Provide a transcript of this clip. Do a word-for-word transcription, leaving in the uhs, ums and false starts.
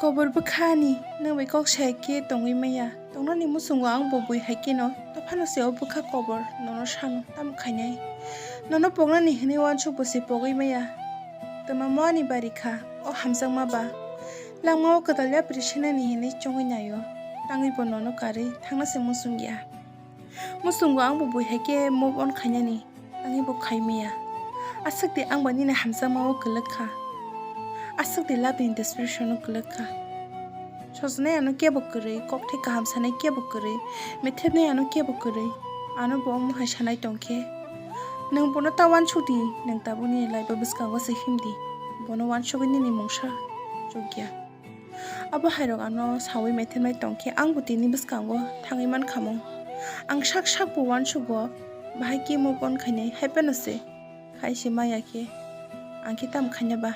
Kobor bwkha ani, nwng bai kok saya khe tongwi maya. Tongnani muchungo ang bo bui hai kheno, tophano se o bwkha kobor, nono sano tamo khainai. Nono poknani hinwi uansuk bo se pogwi maya. Twma mo ani bari kha, o hamjakma ba. Langmao kwtal yapri senani hinwi chongwi naio. Tangwi bo nono karwi thangna se muchung ya. Muchungo ang bo bui hai khe move on khainani, tangwi bo khai maya. Aswk de ang bo nini hamjakmao kwlwk kha. Aswk de love ni desperation o kwlwk kha. Sojnai ano kebo kwrwi, kokthai kaham sanai kebo kwrwi, methepnai ano kebo kwrwi. Ano bo omo hai sanai tong khe, nwng bono ta uansuk di, nwng tabuk nini life o bwskango se him di. Bono uansugwi nini mungsa chukya. Abo hairok ano sawi methemai tong khe, ang bo tini bwskango thangwi man kha mo. Ang sak sak bo uansugo, bahai khe move on khainai, hai phano se khai se maya khe, ang khe tamo khaina ba?